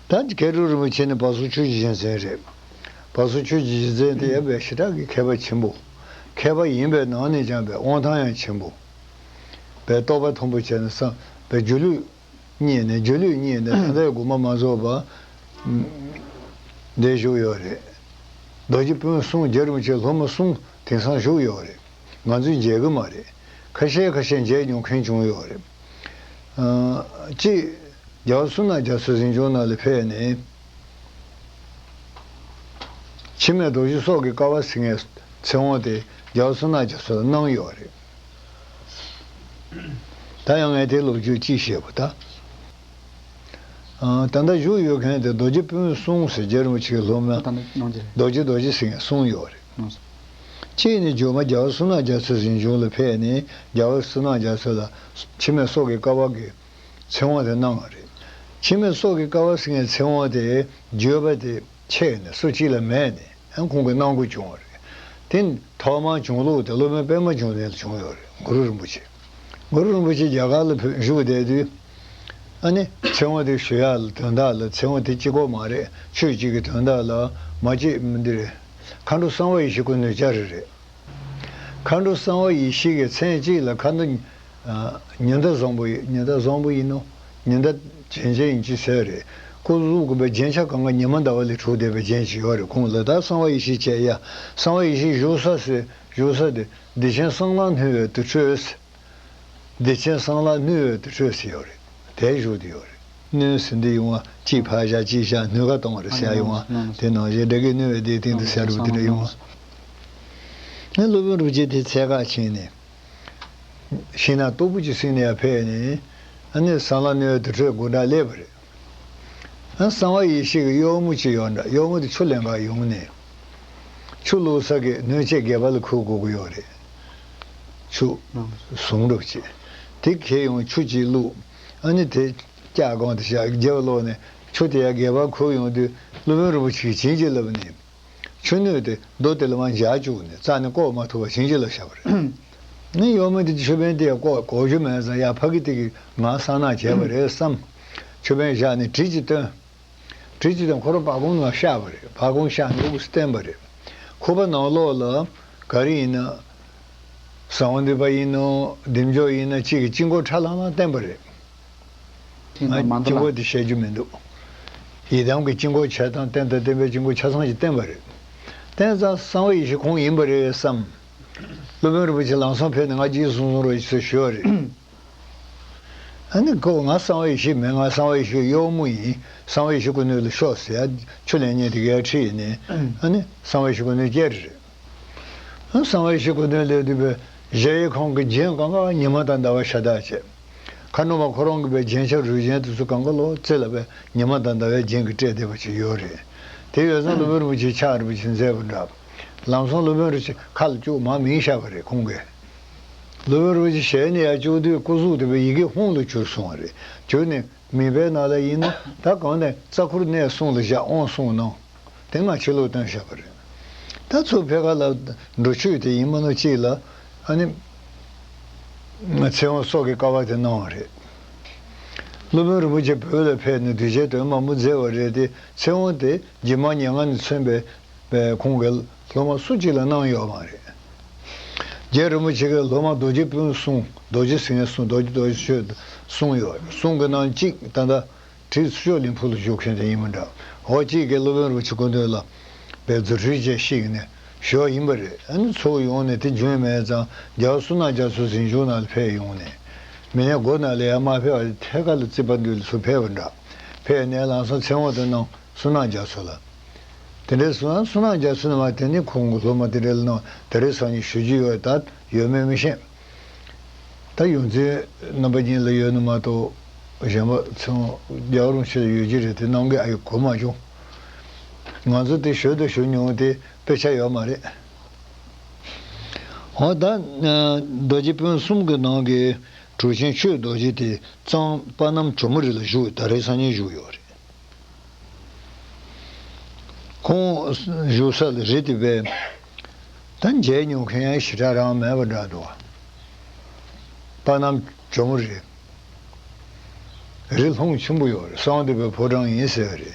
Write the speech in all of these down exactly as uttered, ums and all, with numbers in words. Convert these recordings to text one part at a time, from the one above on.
ད་མཁས་གྲུབ་རིན་པོ་ཆེ་ནི་བར་གསུམ་ཆོས་ཀྱི་རྒྱལ་མཚན་རེད། བར་གསུམ་ཆོས་ཀྱི་རྒྱལ་མཚན་དེ་ཡང་པའི་ཞེ་དྲག་གི་མཁས་པ་ཆེན་པོ། མཁས་པ་ཡིན་པའི་ནང་ནས་ཀྱང་པའི་དབང་ཐང་ཡང་ཆེན་པོ། པའི་རྟོགས་པ་མཐོན་པོ་བྱས་ནས་བསམ་པའི་སྒྱུ་ལུས་རྙེད་ནས་སྒྱུ་ལུས་རྙེད་ནས་ད་ལྟའི་དགོངས་པ་མ་རྫོགས་པ། འདི་བཞུགས་ཡོད་རེད། རྡོ་རྗེ་སྤུན་གསུམ་རྒྱལ་རིན་པོ་ཆེ་སློབ་མ་གསུམ་དེང་སང་བཞུགས་ཡོད་རེད། ང་ཚོས་མཇལ་གི་མ་རེད། ཁ་ཤས་ཁ་ཤས་མཇལ་མྱོང་མཁན་བྱུང་ཡོད་རེད། ཨ། གཅིག་རྒྱལ་བ་གསུང་ནག་རྒྱ་མཚོ་གཟིམ་ཆུང་ནང་ལ་ཕེབས་ནས། འཆི་མེད་རྡོ་རྗེ་སྲོག་གི་ཀ་བ་ཟེར་མཁན་ཚེ་དབང་དེ་རྒྱལ་བ་གསུང་ནག་རྒྱ་མཚོ་ལ་གནང་ཡོད་རེད། ད་ཡང་ངས་དེ་ལོ་རྒྱུས་ཅིག་བཤད་པ་ད། ཨ། ད་ལྟ་བཞུགས་ཡོད་མཁན་དེ་རྡོ་རྗེ་སྤུན་གསུམ་ཟེར་རྒྱལ་རིན་པོ་ཆེའི་སློབ་མ། ད་ལྟ་གནང་རྒྱུ་རེད། རྡོ་རྗེ་རྡོ་རྗེ་ཟེར་མཁན་གསུམ་ཡོད་རེད། གནང་སོང་། གཅིག་ནི་རྒྱུད་མ་རྒྱལ་བ་གསུང་ནག་རྒྱ་མཚོ་གཟིམ་ཆུང་ལ་ཕེབས་ནས་རྒྱལ་བ་གསུང་ནག་རྒྱ་མཚོ་ལ་འཆི་མེད་སྲོག་གི་ཀ་བ་གི་ཚེ་དབང་དེ་གནང་བ་རེད། འཆི་མེད་སྲོག་གི་ཀ་བ་ཟེར་མཁན་ཚེ་དབང་དེ་བརྗོད་པ་དེ་ཆད་ནས་སུ་གཅིག་ལ་མེད་ནས་ཡང་ཁོང་གིས་གནང་དགོས་བྱུང་བ་རེད། དེ་ཐོག་མར་བྱུང་ལུགས་དེ་སློབ་དཔོན་པདྨ་འབྱུང་གནས་ལ་བྱུང་ཡོད་རེད། གུ་རུ་རིན་པོ་ཆེ། གུ་རུ་རིན་པོ་ཆེ་རྒྱ་གར་ལ་བཞུགས་བསྡད་དུས། ཨ་ནི་ཚེ་དབང་དེ་ཞུ་ཡག་ལ་དོན་དག་ལ་ཚེ་དབང་དེ་གཅིག་པོ་མ་རེད། ཆོས་གཅིག་གི་དོན་དག་ལ་མ་གཅིག་མི་འདི་རེད། མཁའ་འགྲོ་གསང་བ་ཡེ་ཤེས་སྐུ་ནུས་ལྕགས་རི་རེད། མཁའ་འགྲོ་གསང་བ་ཡེ་ཤེས་ཀྱི་མཚན་གཅིག་ལ་མཁའ་འགྲོ། ཨ། ཉི་ཟླ་བཟང་པོ་ཡིན། ཉི་ཟླ་བཟང་པོ་ཡིན་ནོ། ཉི་ཟླ་བྱན་ཆེན་ཡིན་གཅིག་ཟེར་རེད། སྐུ་གཟུགས་ཀྱི་པའི་རྒྱན་ཆ་གང་ག་ཉི་མ་ཟླ་བ་ལས་གྲུབ་བསྡད་པའི་རྒྱན་ཅིག་ཡོད་རེད། ཁོང་ལ་ད་གསང་བ་ཡེ་ཤེས་བྱས་ཡ། གསང་བ་ཡེ་ཤེས་བཞུགས་ས་ཟེར། བཞུགས་ས་དེ་བདེ་ཆེན་གསང་ལམ་སྣོན་པའི་དུར་ཁྲོད་ཟེར། བདེ་ཆེན་གསང་ལམ་སྣོན་པའི་དུར་ཁྲོད་ཟེར་ཡོད་རེད། དེ་བཞུགས་བསྡད་ཡོད་རེད། སྣོན་ཟེར་འདི་ཡོང་བ་གཅིག་ཕར་བཞག་གཅིག་བཞག་སྣོད་ཁ་གཏོང་བ་རེད་ཟེར་ཡ་ཡོང་བ། དེ་ནང་བཞིན་སྒྲ་གི་སྣོན་པའི་དེའི་སྟེང་དུ་ཟེར་རུ་དེ་འདྲ་ཡོང་བ། ནི་སློབ་དཔོན་རིན་པོ་ཆེ་དེ་འཚལ་ག་ཕྱིན་ནས། ཤིང་ནགས་སྟུག་པོ་ཅིག་བསྲིངས་ནས་ཡར་ཕེབས་ནས། ཨ་ནི་གསང་ལམ་སྣོན་པའི་དུར་ཁྲོད་སྒོ་འགྲམ་སླེབས་པ་རེད། ཨ། གསང་བ་ཡེ་ཤེས་ཀྱི་གཡོག་མོ་ཅིག་ཡོད་འདྲ། གཡོག་མོ་དེ་ཆུ་ལེན་ག་ཡོང་ནས། ཆུ་བླུགས་ས་གི་སྣོད་ཆས་སྒལ་པ་ལ་ཁུར་དགོས་ཀྱི་ཡོད་རེད། ཆུ་ཟུངས་འདྲ་པོ་ཅིག་དེ་ཁྱེར་ཡོང་། ཆུ་ཅིག་བླུགས། ཨ་ནི་དེ་ལྕགས་སྒང་དེ་བཞག་སྒལ་པ་སློག་ནས་ཆུ་དེ་ཡར་སྒལ་པར་ཁུར་ཡོང་དུས་སློབ་དཔོན་རིན་པོ་ཆེས་བྱིན་གྱིས་བརླབས་ནས། ཆུ་སྣོད་དེ་རྡོ་དེ་ལ་མར་འཇགས་བཅུག་ནས་རྩ་ནས་བཀོག་མ་ཐུབ་པ་བྱིན་གྱིས་བརླབས་བཞག་པ་རེད། ནི་གཡོག་མོ་དེ་ཆུ་བལ་དེ་ཡང་བཀོག་གོ་རྒྱུ་མེད་ཙང་ཡར་ཕ་གི་དེ་གིས་ང་གསང་ནག་བྱས་པ་རེད་བསམ། ཆུ་བལ་བཞག་ནས་གྲི་གཅིག་བཏོན། གྲི་གཅིག་བཏོན། ཁོ་རང་བ་གུང་ནང་བཤགས་པ་རེད། བ་གུང་བཤགས་ནས་དབུ་བསྟན་པ་རེད། ཁུག་པ་ནང་ལོགས་ལ་ག་རེ་ཡིན་ན། ཟམ་པ་འདུས་པ་ཡིན་ནོ། བདེ་མཆོག་ཡིན་ན་གཅིག་གིས་དཀྱིལ་འཁོར་ཁྲ་ལྷང་ལྷང་བསྟན་པ་རེད། ང་དཀྱིལ་འཁོར་དེ་བཤད་རྒྱུ་མི་འདུག་ཡི་དམ་གྱི་དཀྱིལ་འཁོར་ཆགས་སྟངས་བསྟན་དང་བསྟན་པའི་དཀྱིལ་འཁོར་ཆ་ཚང་ཞིག་བསྟན་པ་རེད། བསྟན་ཙང་གསང་བ་ཡེ་ཤེས་ཁོང་ཡིན་པ་རེད་བསམ། སློབ་དཔོན་རིན་པོ་ཆེ་ལམ་སང་ཕེབས་ནས་ང་རྗེས་སུ་གསུང་རོགས་ཞེས་ཞུས་པ་རེད། ཨ་ནི་ཁོ་ང་གསང་བ་ཡེ་ཤེས་མིན། ང་གསང་བ་ཡེ་ཤེས་གཡོག་མོ་ཡིན། གསང་བ་ཡེ་ཤེས་སྐུ་སྣོད་ལ་ཤོག་ཟེར་ཡ་ཆུ་ལེན་མཁན་དེ་གས་ཁྲིད་ནས། ཨ་ནི་གསང་བ་ཡེ་ཤེས་སྐུ་སྣོད་བསྐྱལ་རེད། ཨ། གསང་བ་ཡེ་ཤེས་སྐུ་སྣོད་ལས་འདས་པའི་གཞལ་ཡས་ཁང་གི་རྒྱན་གང་ག་ཉི་མ་དང་ཟླ་བ་ཤ་སྟག་བྱས། མཁའ་འགྲོ་མ་ཁོ་རང་གི་པའི་རྒྱན་ཆ་རུས་རྒྱན་དེ་ཚོ་གང་ག་ལོ་རྩེ་ལ་པའི་ཉི་མ་དང་ཟླ་བའི་རྒྱན་གྱིས་སྤྲས་བསྡད་པ་ཅིག་ཡོད་རེད། དེ་ཡོད་ཙང་སློབ་དཔོན་རིན་པོ་ཆེ་ཕྱག་རིན་པོ་ཆེ་མཛད་པ་འདྲ། ལམ་སང་སློབ་དཔོན་རིན་པོ་ཆེ་ཁ་ལ་བཅུག་མར་མིད་བཞག་པ་རེད་ཁོང་གིས། སློབ་དཔོན་རིན་པོ་ཆེ་ཞལ་ནས་ཡར་བཅུག་དུས་སྐུ་གཟུགས་དེ་པའི་ཡི་གེ་ཧཱུྃ་ལ་གྱུར་སོང་བ་རེད། གྱུར་ནས། མིད་པའི་ནང་ལ་ཡིན་ན་ད་གང་ནས་རྩ་འཁོར་གནས་གསུམ་ལ་བཞག་དབང་གསུངས་གནང་། དེ་ང་ཕྱི་ལོགས་བཏོན་བཞག་པ་རེད། ད་ཚུར་ཕེབས་ཁ་ལ་འགྲོ་ཆོས་དེ་ཡིན་མ་ནོ་གཅིག་ལ། ཨ་ནི། ཚེ་དབང་སྲོག་གི་ཀ་བ་དེ་གནང་བ་རེད། སློབ་དཔོན་རིན་པོ་ཆེ་བོད་ལ་ཕེབས་ནས་གདུལ་བྱའི་དོན་མང་པོ་མཛད་པ་རེད་དེ། ཚེ་དབང་དེ་རྗེ་འབངས་མྱ་ངན་ལས་མཚོན་པའི་པའི་ཁོང་གི་སློབ་མ་སུ་གཅིག་ལ་གནང་ཡོད་མ་རེད། རྗེ་རིན་པོ་ཆེ་གི་སློབ་མ་རྡོ་རྗེ་སྤུན་གསུམ། རྡོ་རྗེ་ཟེར་མཁན་གསུམ། རྡོ་རྗེ་རྡོ་རྗེ་ཆོས་གསུམ་ཡོད། གསུམ་གྱི་ནང་གཅིག་ད་ལྟ་བྲིས་ཤོག་ལིང་ཕུ་ལ་བཞུགས་མཁན་དེ་ཡིན་པ་འདྲ། འོ་གཅིག་གིས་སློབ་དཔོན་རིན་པོ་ཆེ་སྐུ་མདུན་ལ་པའི་རྫུ་འཕྲུལ་ཅན་ཞིག་ནས་ཞུ་བ་ཡིན་པ་རེད། ཨ་ནི་ཚུར་ཡོང་ནས་དེ་འཇོན་མེད་ཙང་རྒྱལ་བ་གསུང་ནག་རྒྱ་མཚོ་གཟིམ་ཆུང་ནང་ལ་ཕེབས་ཡོང་ནས། མི་སྣའི་སྒོ་ནང་ལ་ཡར་མ་ཕེབས་པ་ཐད་ཀར་ལ་རྩིག་པ་མདུན་ལ་ཚུར་ཕེབས་པ་འདྲ། ཕེབས་ནས་ལམ་སང་ཚེ་དབང་དུ་གནང་། གསུང་ནག་རྒྱ་མཚོ་ལ། དེ་འདྲའི་གསུང་ན་གསུང་ནག་རྒྱ་མཚོ་ནས་མར་དེ་ནི་ཁོང་གི་སློབ་མ་དེ་འདྲ་ལ་གནང་། དེ་རིང་སང་ཉིན་ཞུ་རྒྱུ་ཡོད། ད་ཡོད་མེད་མི་ཤེས། ད་ཡོངས་འཛིན་རྣམ་པ་གཉིས་ལ་ཡོད་ནི་མ་གཏོགས་གཞན་པ་ཚང་རྒྱལ་བ་རིན་པོ་ཆེ་ལ་ཡོད་ཀྱི་རེད་དེ། གནང་གི་ཨ་ཡོད་གོ་མ་བྱུང་། ང་ཚོ་དེ་ཞུ་དང་ཞུ་མྱོང་དེ་དཔེ་ཆ་ཡོད་མ་རེད། འོ་ད་རྡོ་རྗེ་སྤུན་གསུམ་གྱི་ནང་གི་གྲུབ་ཆེན་ཆོས་རྡོ་རྗེ་དེ་གཙང་པ་སྣམ་ཇོ་མོ་རི་ལ་བཞུགས། ད་རེས་སང་ཉིན་བཞུགས་ཡོད་རེད། ཁོང་བཞུགས་ས་ལ་རི་དེ་བས་ད་མཇལ་མྱོང་མཁན་ཡང་ཞེ་དྲག་རང་མེད་པ་འདྲ་འདུག་པ་སྣམ་ཇོ་མོ་རི། རི་ལྷུང་ཆེན་པོ་ཡོད་རེད། གསང་འདུས་པའི་ཕོ་བྲང་ཡིན་ཟེར་བ་རེད།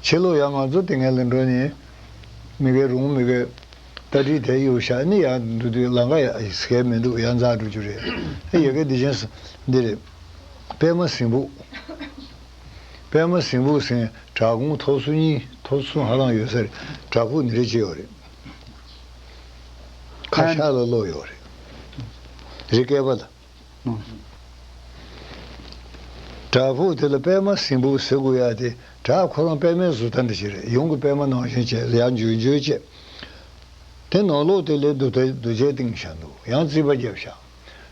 ཕྱི་ལོགས་ཡང་ང་ཚོ་དེ་སྔ་ལ་འགྲོ་ནས་མི་གའི་རུང་མི་གའི་རྟ་དྲེལ་དེ་གཡུག་བཞག་ནི་ཡར་འགྲོ་དུས་ལམ་ཁ་ཡ་གས་མི་འདུག་ཡར་འཛེགས་འགྲོ་རྒྱུ་རེད། ཨ་ཡ་གི་འདི་བཞིན་འདི་རེད། པད་མ་སེང་བུ། པད་མ་སེང་བུ་ཟེར་བྲག་ཁུང་ཐོག་སོ་གཉིས་ཐོག་སོ་གསུམ་ཧ་ལམ་ཡོད་ས་རེད། བྲག་ཕུག་ནི་རེ་བྱས་ཡོད་རེད། ཁ་ཤར་ལ་ལོག་ཡོད་རེད། རི་སྐེད་པ་ལ། བྲག་ཕུག་དེ་ལ་པད་མ་སེང་བུ་ཟེར་དགོས་ཡ་དེ་བྲག་ཁོ་རང་པད་མའི་བཟོ་ལྟ་འདྲ་ཞིག་རེད། ཡོངས་ཀྱི་པད་མ་ནང་བཞིན་བྱས་ཡར་འཇོལ་འཇོལ་བྱས། དེ་ནང་ལོགས་དེ་ལ་རྡོ་རྗེ་རྡོ་རྗེ་བཏིང་བཞག་འདུག་ཡང་རྩིག་པ་བརྒྱབ་བཞག་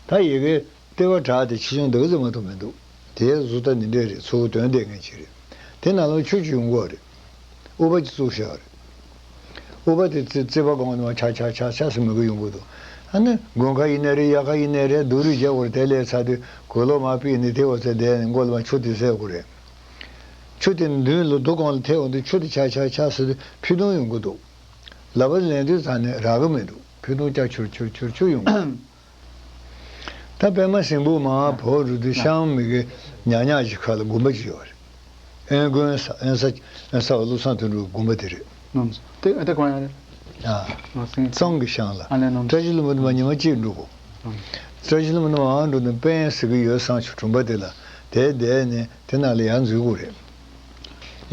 ད་ཡ་གི་ལྟེ་བ་བྲག་དེ་ཆེ་ཆུང་འདི་ག་ཙམ་མ་གཏོགས་མི་འདུག་དེའི་བཟོ་ལྟ་འདི་འདྲས་རེད། གཙོ་བོ་དོན་ལྡན་མཁན་ཅིག་རེད། དེ་ནང་ལ་ཆུ་ཅིག་ཡོང་གི་ཡོད་རེད། ཨུ་པ་ཅིག་བཙུགས་བཞག་རེད། ཨུ་པ་དེ་རྩི་རྩིག་པ་སྒང་ནས་མར་ཆག་ཆག་ཆག་ཆག་ཟེར་མི་གི་ཡོང་གི་འདུག་ཨ་ནི་དགུན་ཁ་ཡིན་ནའི་རེད། དབྱར་ཁ་ཡིན་ནའི་རེད། སྡུག་རུས་རྒྱག་དགོས་རེད། དེ་ལས་ཚར་དུས་གོས་ལོག་མར་ཕུད་ནས་དེ་འོ་ཚད་བསྡད་ནས་མགོ་ལ་མར་ཆུ་དེ་བཟེད་དགོས་རེད། ཆུ་དེ་མདུན་ལ་རྡོ་སྒང་ལ་ཐེག་འོང་དུས་ཆུ་དེ་ཆག་ཆག་ཆག་ཟེར་དུས་ཕུད་གདུང་ཡོང་གི་འདུག་ལག་པ་ལེན་དུས་ཙང་ནས་རག་གི་མི་འདུག་ཕུད་གདུང་ཀྱག་ཆུར་ཆུར་ཆུར་ཆུར་ཡོང་གི་འདུག་ད་པད་མ་སེང་བུ་མར་བབས་འགྲོ་དུས་ཤང་མི་གི་ཉག་ཉག་ཅིག་ཁ་ལ་དགོན་པ་ཅིག་ཡོད་རེད། དབོན་དགོན་ས་དབོན་ས་དབོན་ས་བ་བློ་བཟང་དོན་གྲུབ་དགོན་པ་དེ་རེད། ནམ་དེ་ཨ་ད་གང་ཡང་རེད། ཨ། ང་སེང་གཙང་གི་ཤང་ལ། ཨ་ལས་ནམ་བཀྲ་ཤིས་ལྷུན་པོ་དེ་མར་ཉི་མ་གཅིག་འགྲོ་དགོས། ནམ་བཀྲ་ཤིས་ལྷུན་པོ་དེ་མར་འགྲོ་དུས་དཔལ་ཟེར་གི་ཡོད། བསང་ཆུ་གྲོང་པ་དེ་ལ་དེ་བསྡད་ནས་དེ་ནང་ལ་ཡར་འཛུལ་དགོས་རེད།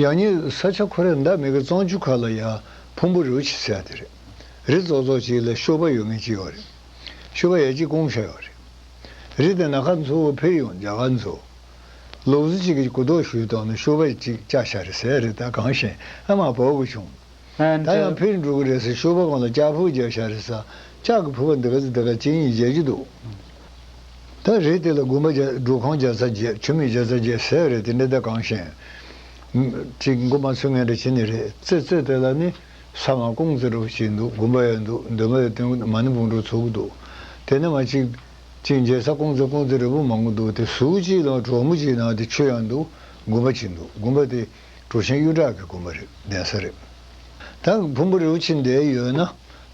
ཡང་ཉིན་ས་ཆ་ཁོ་རེ་འདའ་མི་གི་གཙང་ཆུ་ཁ་ལ་ཡ་ཕུང་པོ་རི་བོ་ཆེ་ཟེར་ཡ་དེ་རེད། རི་ཙོག་ཙོག་ཅིག་ལ་ཤོག་པ་ཡོད་མཁན་ཅིག་ཡོད་རེད། ཤོག་པ་ཡ་གཅིག་བསྐུངས་བཞག་ཡོད་རེད། རི་དེ་ནང་ཁ་མཚོ་བོ་ཕེབས་ཡོང་རྒྱ་གར་མཚོ། ལུག་རྫི་གཅིག་གིས་གོ་རྟོགས་ཞུས་བཏང་ནས་ཤོག་པ་གཅིག་བཅག་བཞག་རེད་ཟེར་རེད། ད་གང་ཤེས་ཨ་མ་བོ་གི་བྱུང་། ད་ཡང་ཕེབས་འགྲོ་གི་རེད་ཟེར་ཤོག་པ་གང་ལ་ལྕགས་ཕུར་བརྒྱབ་བཞག་རེད་ཟེར། ལྕགས་ཀྱི་ཕུར་པ་འདི་ག་ཚོད་འདི་ག་གཅིག་གཉིས་བརྒྱབ་ཀྱི་འདུག་ད་རི་དེ་ལ་དགོན་པ་བརྒྱ་སྒྲུབ་ཁང་བརྒྱ་རྩ་བརྒྱད། ཆུ་མིག་བརྒྱ་རྩ་བརྒྱད་ཟེར་རེད། དེ་འདྲ་ད་གང་ཤེས། ཅིག་མགོ་མ་ཚོས་ངན་འདྲ་བྱེད་ནི་རེད། རྩེ་རྩེ་དེ་ལ་ནི་ས་མ་ཀོང་ཙེ་རུ་བྱེད་འདུག་དགོན་པ་ཡང་འདུག་འདོན་པ་ཡང་སྟོན་མ་ཎི་བུང་འགྲོ་ཚུགས་འདུག་དེ་ནས་མ་ཅིག་ཅིག་མཇལ་ས་ཀོང་ཙེ་ཀོང་ཙེ་རི་བོ་མང་པོ་འདུག་དེ་ཟུར་གཅིག་ལ་གྲོག་མོ་ཅིག་ནང་དེ་ཆུ་ཡང་འདུག་དགོན་པ་ཅིག་འདུག་དགོན་པ་དེ་གྲུ་ཆེན་གཡུ་བྲག་གི་དགོན་པ་རེད། གདན་ས་རེད། ད་ཕུང་པོ་རི་བོ་ཆེ་འདིར་ཡོད་ན།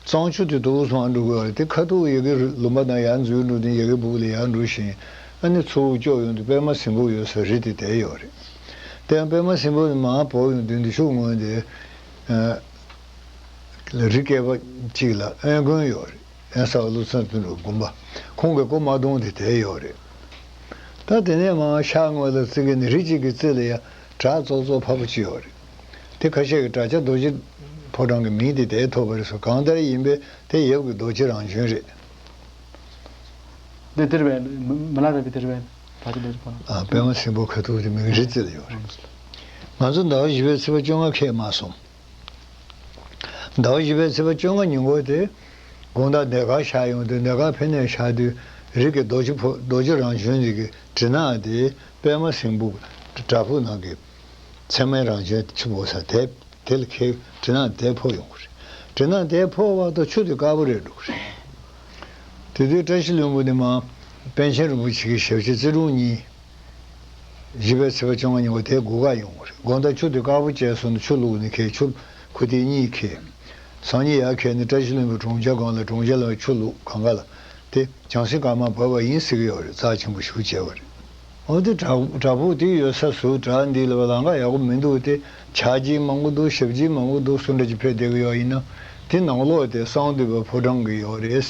གཙང་ཆུ་དེ་དུས་སུ་མར་འགྲོ་དགོས་པ་རེད། དེ་ཁ་ཐུག་ཡ་གི་ལུང་པ་ནང་ཡར་འཛུལ་འགྲོ་དུས་ཡ་གི་སྦུག་ལ་ཡར་འགྲོ་བཞིན་ཨ་ནི་མཚོ་དབུས་སྐྱོགས་ཡོང་དུས་པད་མ་སེང་བུ་ཡོད་ས་རི་དེ་དེར་ཡོད་རེད། དེ་ཡང་པད་མ་སེང་བུ་ནས་མར་བབས་ཡོང་དུས་འདི་ཕྱོགས་ངོས་དེ་རི་སྐེད་པ་གཅིག་ལ་དབོན་དགོན་ཡོད་རེད། དབོན་ས་བ་བློ་བཟང་དོན་གྲུབ་དགོན་པ། ཁོང་གི་སྐུ་མ་གདུང་དེ་དེར་ཡོད་རེད། ད་དེ་ནས་མར་ཤར་ངོས་ལ་རྩི་གི་ནི་རི་གཅིག་གི་རྩེ་ལ་ཡ་བྲག་ཙོག་ཙོག་འཕགས་པོ་གཅིག་ཡོད་རེད། དེ་ཁ་ཤས་ཀྱིས་བྲག་ཅ་རྡོ་རྗེ་ཕོ་བྲང་གི་མིང་དེ་དེར་ཐོགས་པ་རེད་ཟེར། གང་ལྟར་ཡིན་པས་དེ་ཡབ་ཀྱི་རྡོ་རྗེ་རང་བྱོན་རེད། འདི་དེར་བས་མི་མི་ལ་རས་པའི་དེར་བས་བྲག་ཅ་རྡོ་རྗེ་ཕོ་བྲང་། ཨ་པད་མ་སེང་བུ་ཁ་ཐུག་དེ་མི་གི་རི་རྩེ་ལ་ཡོད་རེད། ང་ཚོ་ཟླ་བ་བཞི་པའི་ཚེས་པ་བཅོ་ལྔ་ཁེལ་མ་སོང་། ཟླ་བ་བཞི་པའི་ཚེས་པ་བཅོ་ལྔ་ཉིན་མགོ་དེ་དགོང་དག་ཟློས་གར་ཤར་ཡོང་དུས་ཟློས་གར་ཕེབས་ནས་ཤར་དུས་རི་གི་རྡོ་རྗེ་ཕོ་རྡོ་རྗེ་རང་བྱོན་འདི་གི་གྲི་ནག་དེ་པད་མ་སེང་བུ་བྲག་ཕུག་ནང་གི་མཚན་མའི་རང་བྱོན་ཆུ་བོ་ས་དེ་དེ་ལ་ཁེལ། གྲི་ནག་དེ་ཕོག་ཡོང་གི་རེད། གྲི་ནག་དེ་ཕོག་བར་དུ་ཆུ་དེ་དཀར་པོ་རེད་འགྲོ་གི་རེད། དེ་དུས་བཀྲ་ཤིས་ལྷུན་པོ་ནས་མར་པཎ་ཆེན་རིན་པོ་ཆེ་གི་ཞབས་ཕྱི་རྩེ་དྲུང་གཉིས། བཞི་པའི་ཚེས་པ་བཅོ་ལྔ་ཉིན་མོ་དེ་སྒོ་ཁ་ཡོང་བ་རེད། དགོང་དག་ཆུ་དེ་དཀར་པོ་བྱས་སོང་ནས་ཆུ་བླུགས་ནས་ཁེལ། ཆུ་ཁུ་ཐིག་གཉིས་ཁེལ། སང་ཉིན་ཡར་ཁེལ་ནས་བཀྲ་ཤིས་ལྷུན་པོའི་གྲོང་ཁྱེར་སྒང་ལ་གྲོང་ཁྱེར་ལ་ཆུ་བླུགས་གང་ག་ལ་དེ་བྱང་སེམས་དཀར་དམར་བབས་པ་ཡིན་ཟེར་གི་ཡོད་རེད། རྩ་ཆེན་པོ་ཞིག་བྱས་པ་རེད། འོ་དེ་བྲག་བྲག་ཕུག་དེ་ཡོད་ས་སུ་བྲག་འདི་ལ་ལམ་ཁ་ཡག་པོ་མི་འདུག་དེ་ཆག་སྦྱིན་མང་པོ་འདུག་ཞབས་སྦྱིན་མང་པོ་འདུག་སུ་འདྲ་ཅིག་ཕེབས་བསྡད་གི་ཡོད་ཡིན་ན། དེ་ནང་ལོགས་དེ་གསང་འདུས་པའི་ཕོ་བྲང་གི་ཡོད་རེད།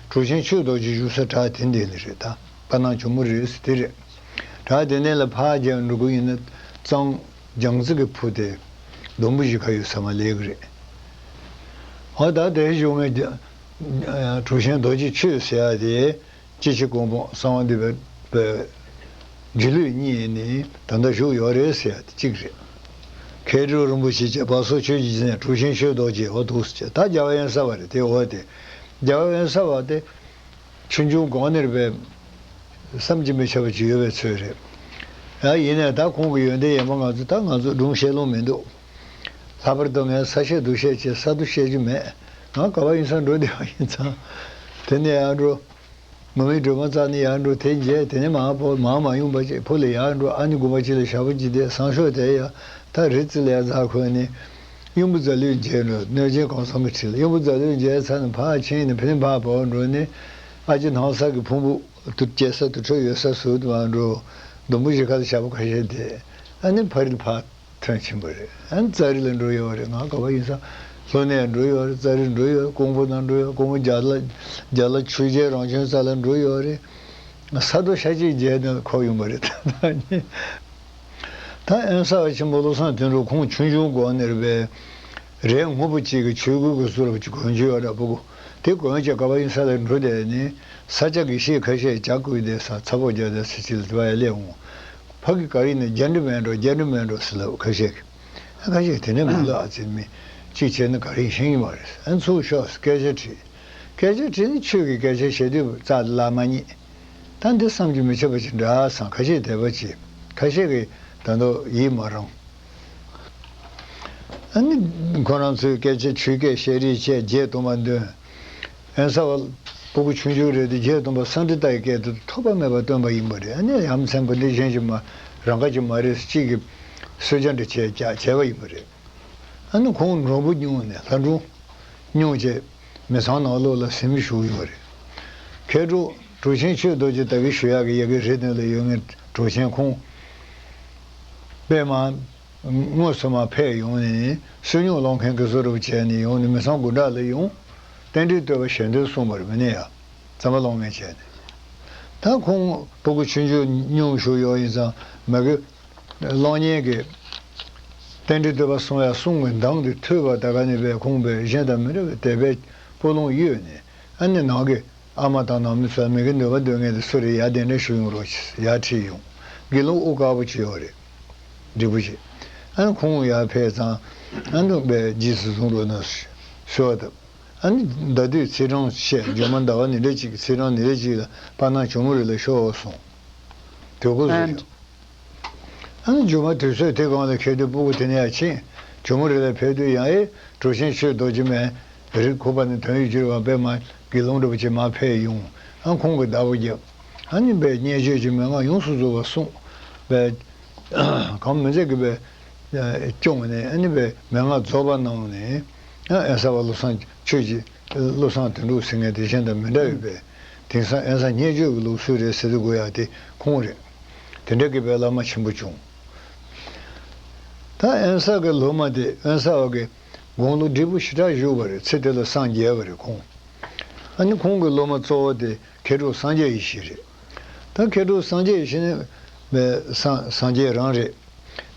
གྲུ་ཆེན་ཆོས་རྡོ་རྗེ་བཞུགས་ས་བྲག་དེ་འདི་ལ་རེད་ད། པ་ནང་ཇོ་མོ་རེད་ཟེར་དེ་རེད། བྲག་དེ་ནས་ལ་ཕར་རྒྱབ་འགྲོ་གི་ཡིན་ན་གཙང་རྒྱ་མཚོ་གི་ཕུ་དེ་སྡོང་པོ་བཞི་ཁ་ཡོད་ས་མ་སླེབས་གི་རེད། འོ་ད་དེ་བཞུགས་མཁན་རྒྱ་གྲུ་ཆེན་རྡོ་རྗེ་ཆོས་ཟེར་ཡ་དེ་སྐྱེ་འཆི་གོང་འཕེལ་གསང་བ་འདུས་པའི་སྒྱུ་ལུས་གཉིས་ནི་ད་ལྟ་བཞུགས་ཡོད་རེད་ཟེར་ཡ་དེ་གཅིག་རེད། མཁས་གྲུབ་རིན་པོ་ཆེ་བཅས་བར་སོགས་ཆོས་ཀྱི་རྗེ་བཙུན་གྲུ་ཆེན་ཆོས་རྡོ་རྗེ་འོ་འདུག་ཟེར། ད་རྒྱལ་བ་དབེན་ས་པ་རེད་དེ། འོ་དེ་རྒྱལ་བ་དབེན་ས་པ་དེ། ཆུང་ཆུང་སྒང་ནས་རེད་པས། བསམ་གྱིས་མི་ཁྱབ་པ་ཅིག་ཡོད་པའི་ཚོད་རེད། ཡང་ཡིན་ནའི་ད་ཁོང་གི་ཡོན་ཏན་ཡིན་པ་ང་ཚོ་ད་ང་ཚོ་སྒྲུང་བཤད་ལོང་མི་འདུག་ལྷག་པར་དུ་ངས་ས་བཤད་རྡོ་བཤད་བྱས་ས་རྡོ་བཤད་རྒྱུ་མེད། ང་ག་པར་ཡིན་ས་འགྲོ་བསྡད་པ་ཡིན་ཙང་། དེ་ནས་ཡར་འགྲོ། ངུར་སྨྲིག་སྒྲོལ་མ་རྩ་ནས་ཡར་འགྲོ། དེ་མཇལ། དེ་ནས་མར་བབས། མར་མ་ཡོང་བ་བྱས་ཕུ་ལ་ཡར་འགྲོ། ཨ་ནི་དགོན་པ་གཅིག་ལ་ཞག་པོ་གཅིག་བསྡད། སང་ཞོགས་དེ་ཡར་ད་རི་རྩེ་ལ་ཡར་འཛེགས་འཁོར་ནས། གཡུང་པོ་རྫ་ལུས་མཇལ་འགྲོ། གནོད་སྦྱིན་གང་བཟང་གི་ཁྲི་ལ། གཡུང་པོ་རྫ་ལུས་མཇལ་ཚར་ནས་ཕར་ཕྱིན་ནས་ཕན་ཕར་བབས་འགྲོ་ནས། ཨ་ཅེ་སྣང་ས་གི་ཕུང་པོ་དུར་བསྐྱལ་ས་དུར་ཁྲོད་ཡོད་ས་ཟུར་དུ་མར་འགྲོ། སྡོང་པོ་གཞིས་ཁ་ལ་ཞག་པོ་ཁ་ཤས་བསྡད། ཨ་ནི་ཕ་རི་ལ་ཕར་ཐོན་ཕྱིན་པ་རེད། ཨ་ནི་ཙཱ་རི་ལ་འགྲོ་ཡོད་རེད། ང་ག་པར་ཡིན་ས་ལྷོ་ནས་འགྲོ་ཡོད་རེད། ཙཱ་རི་འགྲོ་ཡོད། ཀོང་པོ་ནང་འགྲོ་ཡོད། ཀོང་པོ་རྒྱ་ལ་རྒྱ་ལ་ཆོས་རྒྱལ་རང་བྱོན་ས་ལ་འགྲོ་ཡོད་རེད། ས་རྡོ་ཤ་གཅིག་བརྒྱབ་ནས་འཁོར་ཡོང་པ་རེད། ད་ཨན་གསར་པ་ཆེན་པོ་བློ་བཟང་དོན་གྲུབ་ཁོང་ཆུང་ཆུང་སྒང་ནས་རེད་པས། རས་སྔོན་པོ་གཅིག་གི་ཆོས་གོས་ཀྱི་བཟོ་རབས་ཅིག་གོན་གྱི་ཡོད་རེད། སྤུ་གུ་དེ་གོན་བྱས་ག་པར་ཡིན་ས་ལ་འགྲོ་བསྡད་ནས། ས་སྐྱ་དགེ་བཤེས་ཁ་ཤས་ཇ་བསྐོལ་བསྡད་ས་ཚ་པོ་རྒྱག་བསྡད་ས་ཅིག་ལ་དེ་པར་ཡར་སླེབས་འོང་། ཕ་གི་ག་རེ་ཡིན་ན་རྒྱ་འབྲི་མེད་འགྲོ། རྒྱ་འབྲི་མེད་འགྲོ་ཟེར་ལབ། ཁ་ཤས་ཀྱིས། ཁ་ཤས་ཀྱིས་དེ་ནས་མི་ལབ། ཨ་ཙི་མི་གཅིག་བྱས་ན་ག་རེ་ཤེས་ཀྱི་མ་རེད། ཨ་ཚུར་ཤོག་སྐད་ཆ་དྲིས། སྐད་ཆ་དྲིས་ནས་ཆོས་ཀྱི་སྐད་ཆ་བཤད་དུས་རྩ་ལ་མ་རྙེད། ད་འདི་བསམ་གྱིས་མི་ཁྱབ་པ་ཅིག་འདྲ་བསམ། ཁ་ཤས་དད་པ་བྱེད། ཁ་ཤས་ཀྱིས་ད་དུང་ཡིད་མ་རངས། ཨ་ནི་ཁོ་རང་ཚོས་སྐད་ཆ་ཆོས་སྐད་བཤད་རེས་བྱས་བརྒྱད་སྟོང་པ་འདོན། ཨན་གསར་པ་སྤུ་གུ་ཆུང་ཆུང་རེད་དེ། བརྒྱད་སྟོང་པ་སཾ་སྐྲྀ་ཏའི་སྐད་དུ་ཐོགས་པ་མེད་པར་བཏོན་པ་ཡིན་པ་རེད། ཨ་ནི་ཡ་མཚན་པོ་འདི་གཞན་གྱིས་མ་རང་ཁ་ཅིག་མ་རེད། གཅིག་གིས་གསོལ་ཇ་འདྲ་བྱས་བྱས་བྱས་པ་ཡིན་པ་རེད། ཨ་ནི་ཁོང་འགྲོན་པོ་སྙུང་ནས་ལྷ་སྒྲུང་སྙུང་བྱས་མི་ཚང་ནང་ལོགས་ལ་གཟིམ་བཞུགས་ཡོད་རེད། མཁས་གྲུབ་གྲུབ་ཆེན་ཆོས་རྡོ་རྗེ་ད་གིན་ཞུ་ཡག་གི་ཡ་གི་རེད། དོན་ལ་ཡོད་ངེས་གྲུབ་ཆེན་ཁོང་པདྨ་དངོས་སུ་མར་ཕེབས་ཡོང་ནས་བསོད་སྙོམས་སློང་མཁན་གྱི་བཟོ་འདྲ་བྱས་ནས་ཡོང་ནས་མི་ཚང་དགོང་དག་ལ་ཡོང་། རྟེན་འབྲེལ་བསྟོད་པ་ཞལ་འདོན་གསུངས་པ་རེད། མི་ནས་ཡ་རྩམ་པ་སློང་མཁན་བྱས་ནས། ད་ཁོང་སྤུ་གུ་ཆུང་ཆུང་སྙུང་བཞུགས་ཡོད་ཡིན་ཙང་མ་གི་གློག་བརྙན་གྱི་རྟེན་འབྲེལ་བསྟོད་པ་གསུང་ཡ་གསུང་གི་གདངས་དེ་ཐོས་པ་ད་ག་ནས་པས་ཁོང་པས་གཞན་དང་མི་འདྲ་བའི་དད་པའི་སྤུ་ལོང་གཡོས་ནས། ཨ་ནི་ནང་གི་ཨ་མ་དང་ནང་མི་ཚོ་མི་གི་འདོད་པ་འདོད་མཁན་དེ་སུ་རེད། ཡར་གདན་འདྲེན་ཞུ་ཡོང་རོགས་བྱེད་ཡར་ཁྲིད་ཡོང་། དགེ་སློང་དབུ་དཀར་པོ་ཅིག་ཡོད་རེད། བགྲེས་པོ་ཅིག་ཨ་ནི་ཁོང་ཡར་ཕེབས་ཙང་། ཨ་ནི་པས་རྗེས་སུ་བཟུང་རོགས་གནང་ཞུ་བ་དང་། ཨ་ནི་ཟླ་དུས་ཚེས་གྲངས་བཤད། མཇུག་མ་ཟླ་བ་ཉི་ཤུ་རྩ་གཅིག་གི་ཚེས་གྲངས་ཉི་ཤུ་རྩ་གཅིག་ལ་ཕར་ནང་ཇོ་མོ་རི་ལ་ཤོག་གསུངས། དུས་འཁོར་སུ་ཨ་ནི་ཞུ། ཨ་ནི་མཇུག་མ་དུས་ཚོད་དེ་གང་ལ་འཁེལ་དུས་སྤུ་གུ་དེ་ནས་ཡར་ཕྱིན། ཇོ་མོ་རི་ལ་ཕེབས་དུས་ཡང་ཨེ་གྲུབ་ཆེན་ཆོས་རྡོ་རྗེ་མས་རི་ཁུག་པ་ནས་དོན་ཡོད་བསྒྱུར་བ་པདྨ་དགེ་སློང་འདྲ་པོ་ཅིག་མར་ཕེབས་ཡོང་། ཨ་ཁོང་གིས་བདག་པོ་བརྒྱབ། ཨ་ནི་པས་བརྙས་བཅོས་ཀྱི་མན་ངག་ཡོངས་སུ་རྫོགས་པ་གསུངས་པས། གང་མི་མཛད་ཀྱི་པས་སྐྱོང་ནས། ཨ་ནི་པས་མན་ངག་རྫོགས་པ་གནང་ནས། ཨ་ཨན་གསར་པ་བློ་བཟང་ཆོས་ཀྱི་བློ་བཟང་དོན་གྲུབ་ཟེར་མཁན་དེ་གཞན་དང་མི་འདྲ་བའི་པས། དེང་སང་ཨན་གསར་བརྙས་བཅོས་ཀྱི་ལུགས་སྲོལ་རེད་ཟེར་དུས་དགོས་ཡག་དེ་ཁོང་རེད། དེ་འདྲ་གི་པས་བླ་མ་ཆེན་པོ་བྱུང་། ད་ཨན་གསར་གྱི་སློབ་མ་དེ་ཨན་གསར་པ་གི་དགུང་ལོ་བགྲེས་པོ་ཞེ་དྲག་བཞུགས་པ་རེད། ཚེ་དེ་ལ་སངས་རྒྱས་པ་རེད་ཁོང་། ཨ་ནི་ཁོང་གི་སློབ་མ་གཙོ་བོ་དེ་མཁས་གྲུབ་སངས་རྒྱས་ཡེ་ཤེས་རེད། ད་མཁས་གྲུབ་སངས་རྒྱས་ཡེ་ཤེས་ནི་སངས་སངས་རྒྱས་རང་རེད།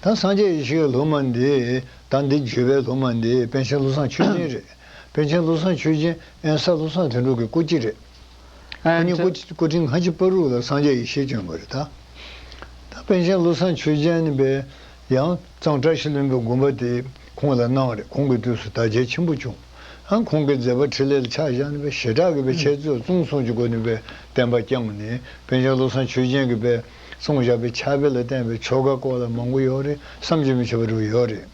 ད་སངས་རྒྱས་ཡེ་ཤེས་ཀྱི་སློབ་མ་འདི་ད་འདི་བརྒྱུད་པའི་སློབ་མ་འདི་པཎ་ཆེན་བློ་བཟང་ཆོས་རྒྱན་རེད། པཎ་ཆེན་བློ་བཟང་ཆོས་རྒྱན་ཨན་གསར་བློ་བཟང་དོན་གྲུབ་ཀྱི་སྐུ་སྐྱེ་རེད། ཁོ་གཉིས་སྐུ་སྐུ་ཕྲེང་ལྔ་བཅུ་པ་རུ་ལ་སངས་རྒྱས་ཡེ་ཤེས་བྱོན་པ་རེད་ད། ད་པཎ་ཆེན་བློ་བཟང་ཆོས་རྒྱན་ནི་པས་ཡང་གཙང་བཀྲ་ཤིས་ལྷུན་པོའི་དགོན་པ་དེ་ཁོང་ལ་གནང་བ་རེད། ཁོང་གི་དུས་སུ་དར་རྒྱས་ཆེན་པོ་བྱུང་། ཨ་ཁོང་གི་མཛད་པ་འཕྲིན་ལས་ལ་ཆ་བཞག་ནས་པས་ཞེ་དྲག་གི་པས་འཆད་རྩོད་རྩོམ་གསུམ་གྱི་སྒོ་ནས་པས་བསྟན་པ་བསྐྱངས་ནས། པཎ་ཆེན་བློ་བཟང་ཆོས་རྒྱན་གྱིས་པས་གསུངས་བཞག་པའི་ཕྱག་དཔེ་ལ་བརྟེན་པའི་ཆོ་ག་སྐོར་ལ་མང་པོ་ཡོད་རེད། བསམ་གྱིས་མི་ཁྱབ་པ་རུ་ཡོད་རེད།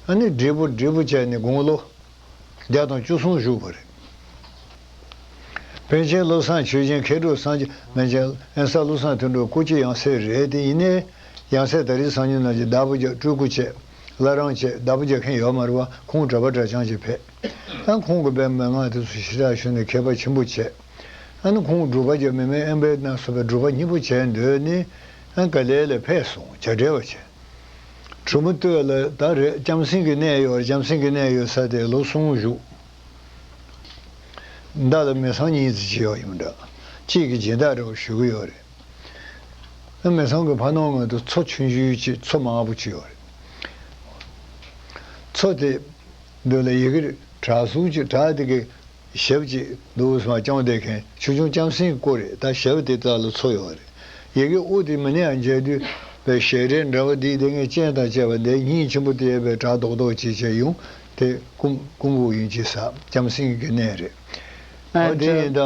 ཨ་ནི་བགྲེས་པོ་བགྲེས་པོ་བྱས་ནས་དགུང་ལོ་བརྒྱ་དང་བཅུ་གསུམ་བཞུགས་པ་རེད། པཎ་ཆེན་བློ་བཟང་ཆོས་རྒྱན་མཁས་གྲུབ་སངས་རྒྱས། པཎ་ཆེན་ཨན་གསར་བློ་བཟང་དོན་གྲུབ་སྐུ་སྐྱེ་ཡང་སྲས་རེད་དེ། ཡིན་ནའི་ཡང་སྲས་དར་རྒྱས་བཟང་སྙིང་རྣམ་རྒྱལ་བདག་པོ་རྒྱག་སྤྲུལ་སྐུ་བྱས། བླ་བྲང་བྱས། བདག་པོ་རྒྱག་མཁན་ཡོད་མ་རེད་བ། ཁོང་གྲྭ་པ་གྲྭ་རྐྱང་ཅིག་ཕེབས། ད་ཁོང་གི་པའི་མན་ངག་དེ་ཚོ་ཞེ་དྲག་ཞུས་ནས་མཁས་པ་ཆེན་པོ་བྱས། ཨ་ནི་ཁོང་སྒྲུབ་པ་རྒྱག་མི་མེད་ཨན་པའི་ནང་སོགས་པའི་སྒྲུབ་པ་སྙིང་པོ་བྱས་འདོད་ནི། ཨ་ནི་ག་ལེ་ལ་ཕེབས་སོང་། བྱ་བྲལ་བ་བྱས། གྲུ་མོ་སྟོད་ལ་ད་རེད། ལྕམ་སྲིང་གི་གནས་ཡོད་རེད། ལྕམ་སྲིང་གི་གནས་ཡོད་ས་དེ་ལོ་གསུམ་བཞུགས། མདའ་ལ་མི་ཚང་གཉིས་ཙམ་ཅིག་ཡོད་ཡིན་འདྲ། གཅིག་གིས་སྦྱིན་བདག་འདྲ་བོ་ཞུ་གི་ཡོད་རེད། ཨ་མི་ཚང་གི་ཕ་ནང་ངོས་དུ་མཚོ་ཆུང་ཆུང་ཅིག་མཚོ་མང་པོ་ཅིག་ཡོད་རེད། མཚོ་དེ་འདི་ལ་ཡི་གེ་བྲག་གཟུགས་ཅིག་བྲག་དེ་གི་ཞབས་ཅིག་འདུག་སེ་མར་བརྐྱངས་བསྡད་མཁན་ཆུང་ཆུང་ལྕམ་སྲིང་གི་སྐུ་རེད། ད་ཞབས་དེ་དག་ལ་མཚོ་ཡོད་རེད། ཡི་གེ་དབུ་དེ་མི་ནས་ཡང་མཇལ་དུས་པའི་ཞལ་རས་འདྲ་བ་འདི་དེ་ངས་སྤྱན་དང་བཅས་པ་འདི་སྙིང་ཆེན་པོ་དེ་ཡོད་པའི་བྲག་རྡོག་རྡོག་ཅིག་བྱས་ཡོང་། དེ་ཀུམ་ཀུམ་བུ་ཡིན་ཅི་ས་ལྕམ་སྲིང་གི་གནས་རེད། ཨ་འོ་དེ་ཡིན་ད།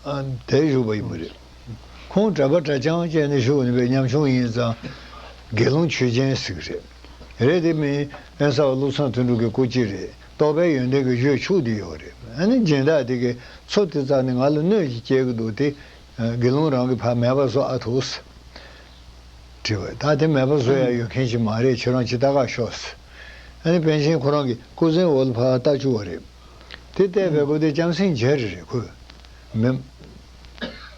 ཨ་དེ་བཞུགས་པ་ཡིན་པ་རེད། ཁོང་གྲྭ་པ་གྲྭ་རྐྱང་བྱས་ནས་བཞུགས་ནས་པའི་ཉམ་ཆུང་ཡིན་ཙང་དགེ་སློང་ཆོས་ཅན་ཟེར་གི་རེད། རེད་དེ་མིན་ཨན་གསར་བློ་བཟང་དོན་གྲུབ་ཀྱི་སྐུ་སྐྱེ་རེད། རྟོགས་པའི་ཡོན་ཏན་གྱི་གཞོན་ཕྱུག་དེ་ཡོད་རེད། ཨ་ནི་སྦྱིན་བདག་དེ་གི་མཚོ་དེ་རྩ་ནས་ང་ལ་གནོད་ཅིག་སྐྱེལ་གི་འདུག་དེ་དགེ་སློང་རང་གིས་ཕར་མེད་པ་བཟོ་ཨ་ཐུག་དྲི་བ། ད་དེ་མེད་པ་བཟོ་ཡ་ཡོད་མཁན་ཞིག་མ་རེད། ཁྱོད་རང་ཅིག་ལྟ་ག་ཤོག་ཨ་ནི་པཎ་ཆེན་ཁོ་རང་གི་སྐུ་གཟན་འོག་ལ་ཕར་ལྟ་བཅུག་པ་རེད། དེ་བལྟས་པའི་སྐབས་དེ་ལྕམ་སྲིང་མཇལ་རེ་རེད་ཁོས། མི་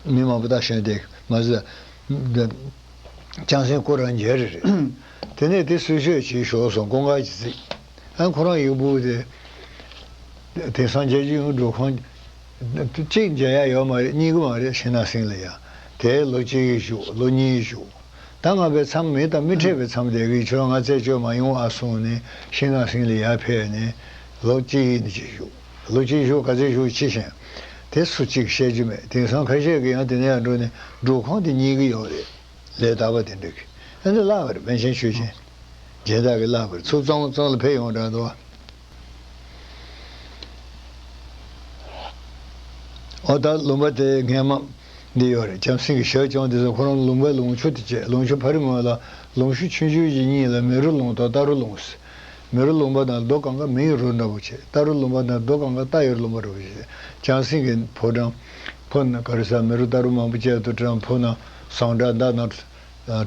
མི་མང་པོ་ད་གཞན་དེ་མ་ཟད། ལྕམ་སྲིང་སྐུ་རང་མཇལ་རེ་རེད། དེ་ནས་དེ་གསོལ་མཆོད་བྱས་ཞོག་སོང་། སྐུ་འགག་གི་ཚིག་ཨ་ཁོ་རང་ཡིག་སྦུག་དེ། དེང་སང་རྒྱལ་སྤྱི་ཡོངས་སྒྲུབ་ཁང་གཅིག་མཇལ་ཡ་ཡོད་མ་རེད། རྙེད་གི་མ་རེད། ཤིང་ནགས་སེང་ལ་ཡ། དེ་ལོ་གཅིག་བཞུགས། ལོ་གཉིས་བཞུགས། ད་ང་པའི་མཚམས་མི་དང་མི་འཕྲད་པའི་མཚམས་དེ་གི་ཁྱོད་རང་ང་རྩད་གཅོད་མ་ཡོང་ཨ་གསུངས་ནས་ཤིང་ནགས་སེང་ལ་ཡར་ཕེབས་ནས་ལོ་གཅིག་ཡིན་གཅིག་བཞུགས། ལོ་གཅིག་བཞུགས་ག་ཚོད་བཞུགས་ཕྱི་བཞིན་དེ་སུ་གཅིག་བཤད་རྒྱུ་མེད། དེང་སང་ཁ་ཤས་ཀྱིས་ཡང་དེ་ནས་ཡར་འགྲོ་ནས་སྒྲུབ་ཁང་དེ་རྙེད་གི་ཡོད་རེད། ལས་དག་པ་དེ་འདྲ་གི་ཨ་ནི་བཀླགས་པ་རེད། པཎ་ཆེན་ཆོས་རྒྱན་སྦྱིན་བདག་གིས་བཀླགས་པ་རེད། ཚུར་གཙང་གཙང་ལ་ཕེབས་ཡོང་དྲགས་འདུག་བ། ཨོ་ད་ལུང་པ་དེ་སྔས་མ་འདི་ཡོད་རེད། ལྕམ་སྲིང་གི་ཞལ་བྱུང་དེ་ཚོ་ཁོ་རང་ལུང་པའི་ལུང་ཆུ་དེ་བྱས། ལུང་ཆུ་ཕ་རི་ངོས་ལ་ལུང་ཆུ་ཆུང་ཆུང་ཞིག་གཉིས་ལ་མེ་རུ་ལུང་དང་རྟ་རུ་ལུང་ཟེར། མེ་རུ་ལུང་པ་དང་རྡོ་གང་ག་མེ་ཡི་རུ་འདྲ་པོ་བྱས། རྟ་རུ་ལུང་པ་དང་རྡོ་གང་ག་རྟ་ཡི་ལུང་པ་འདྲ་པོ་བྱས། ལྕམ་སྲིང་གི་ཕོ་བྲང་ཕོ་ན་ག་རེ་ཟ་མེ་རུ་རྟ་རུ་མང་པོ་བཅས་དུ་བྲང་ཕོ་ན་ཟངས་དྲ་མདའ་ན་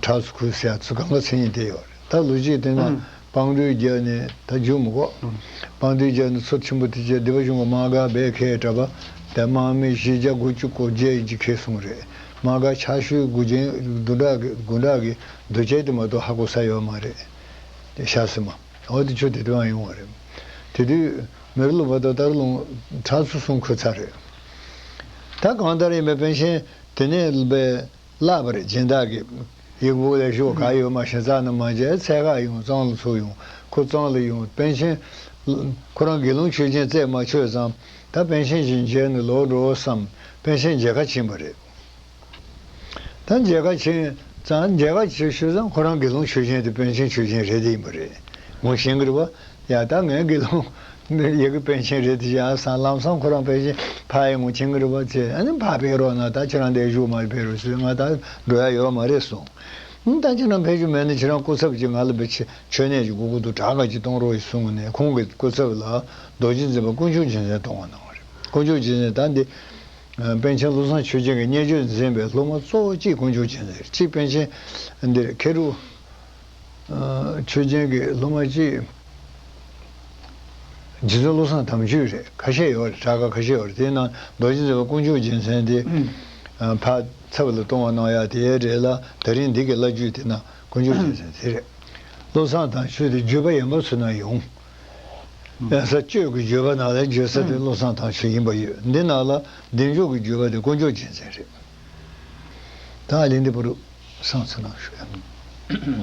ཁྲག་ཚུ་ཁུ་ཟེར་ཡ་ཚུ་གང་ག་མཚན་ཉིད་དེ་ཡོད་རེད། ད་ལོ་རྒྱུས་དེ་ན་ཨང་། དཔང་འདུས་རྒྱབ་ནས་ད་རྒྱུ་མི་གོ་ཨང་། དཔང་འདུས་རྒྱབ་ནས་མཚོ་ཆེན་པོ་དེ་བཅས་སྡེ་པ་གཞུང་གི་དམག་སྒར་སྦས་ཁེལ་གྲབས་པ་དེ་དམག་མི་བཞི་བརྒྱ་དགུ་བཅུ་གོ་བརྒྱད་ཡིན་གྱི་ཁེལ་སོང་རེད། དམག་སྒར་ཕྱག་ཤུལ་དགུ་ཆེན་དུང་དྲག་གི་དགུང་གྲགས་ཀྱི་འདུ་བྱེད་དེ་མ་གཏོགས་ཧ་གོ་ས་ཡོད་མ་རེད། དེ་ཤ་སི་མ་འོ་དེ་ཆུ་དེ་དུའང་ཡོང་བ་རེད། དེ་དུས་མེ་རུ་ལུང་པ་དང་རྟ་རུ་ལུང་ཁྲག་ཚུ་གསུམ་ཁུར་ཚར་རེད། ད་གང་ལྟར་ཡིན་པའི་པཎ་ཆེན་དེ་ནས་པའི་བཀླགས་པ་རེད། སྦྱིན་བདག་གིས་ཡིག་སྦུག་ལ་ཞོག་ག་ཡོད་མ་ཤེས་ཙང་ནི་མ་མཇལ། འཚོལ་ག་ཡོང་། གཙང་ལ་ཚུར་ཡོང་། ཁོ་གཙང་ལ་ཡོང་། པཎ་ཆེན་ཁོ་རང་དགེ་སློང་ཆོས་རྒྱན་རྩད་མ་ཆོད་ཙང་ད་པཎ་ཆེན་ཞིག་མཇལ་ནས་ལོག་འགྲོ་བསམ། པཎ་ཆེན་མཇལ་ཁ་ཕྱིན་པ་རེད། ད་མཇལ་ཁ་ཕྱིན་ཙང་མཇལ་ཁ་ཕྱིན་ཤུལ་ཙང་ཁོ་རང་དགེ་སློང་ཆོས་རྒྱན་དེ་པཎ་ཆེན་ཆོས་རྒྱན་རེད་དེ་ཡིན་པ་རེད། ངོ་ཤེས་ཀྱི་རེད་བ། ཡ་ད་ངའི་དགེ་སློང་ཡ་གི་པཎ་ཆེན་རེད་དེ་བཞག་སང་ལམ་སང་ཁོ་རང་པཎ་ཆེན་ཕ་ཡི་ངོ་ཤེས་ཀྱི་རེད་བ་ཚེ། ཨ་ནི་ཕ་ཕེབས་རོགས་གནང་། ད་ཁྱེད་རང་འདིར་བཞུགས་མ་ཕེབས་རོགས་ཟེར། ང་ད་འགྲོ་ཡ་ཡོད་མ་རེད་གསུངས། ཨ་ད་ཁྱེད་རང་ཕེབས་རྒྱུ་མེད་ན་ཁྱེད་རང་སྐུ་ཚབ་ཅིག་ང་ལ་བྱེད་མཆོད་གནས་ཅིག་དགོས་ཀྱི་འདུག་དྲག་ག་ཅིག་གཏོང་རོགས་ཡིན་གསུངས་ནས་ཁོང་གི་སྐུ་ཚབ་ལ་རྡོ་རྗེ་འཛིན་པ་དཀོན་མཆོག་རྒྱལ་མཚན་གཏོང་བ་གནང་བ་རེད། དཀོན་མཆོག་རྒྱལ་མཚན་ད་འདི་པཎ་ཆེན་བློ་བཟང་ཆོས་རྒྱན་གྱི་བརྙས་བཅོས་མཛད་པའི་སློབ་མ་གཙོ་བོ་གཅིག་དཀོན་མཆོག་རྒྱལ་མཚན་རེད། གཅིག་པཎ་ཆེན་འདིར་མཁས་གྲུབ་ཆོས་རྒྱན་གྱི་སློབ་མ་གཅིག་རྗེ་བཙུན་བློ་བཟང་དམ་ཆོས་རེད། ཁ་ཤས་ཡོད་རེད། གྲགས་ཁ་ཁ་ཤས་ཡོད་རེད། དེའི་ནང་རྡོ་རྗེ་འཛིན་པ་དཀོན་མཆོག་རྒྱལ་མཚན་དེ་ཕ་ཚབ་ལ་གཏོང་བ་གནང་ཡ་དེའི་རྗེས་ལ་ད་རིང་འདི་གི་བླ་བརྒྱུད་དེ་ན་དཀོན་མཆོག་རྒྱལ་མཚན་དེ་རེད། བློ་བཟང་དམ་ཆོས་དེ་བརྒྱུད་པ་ཡན་པ་ཚོའི་ནང་ཡོང་། གཡང་ས་གཅོད་ཀྱི་བརྗོད་པ་ནང་ལ་བརྗོད་ས་དེ་བློ་བཟང་དམ་ཆོས་ཡིན་པ་ཡོད། འདི་ནང་ལ་བདེ་མཆོག་གི་བརྗོད་པ་དེ་དཀོན་མཆོག་རྒྱལ་མཚན་རེད། ད་ཨ་ལི་འདི་བུ་རུ་སང་ཚུ་ནང་ཞུ་ཡ།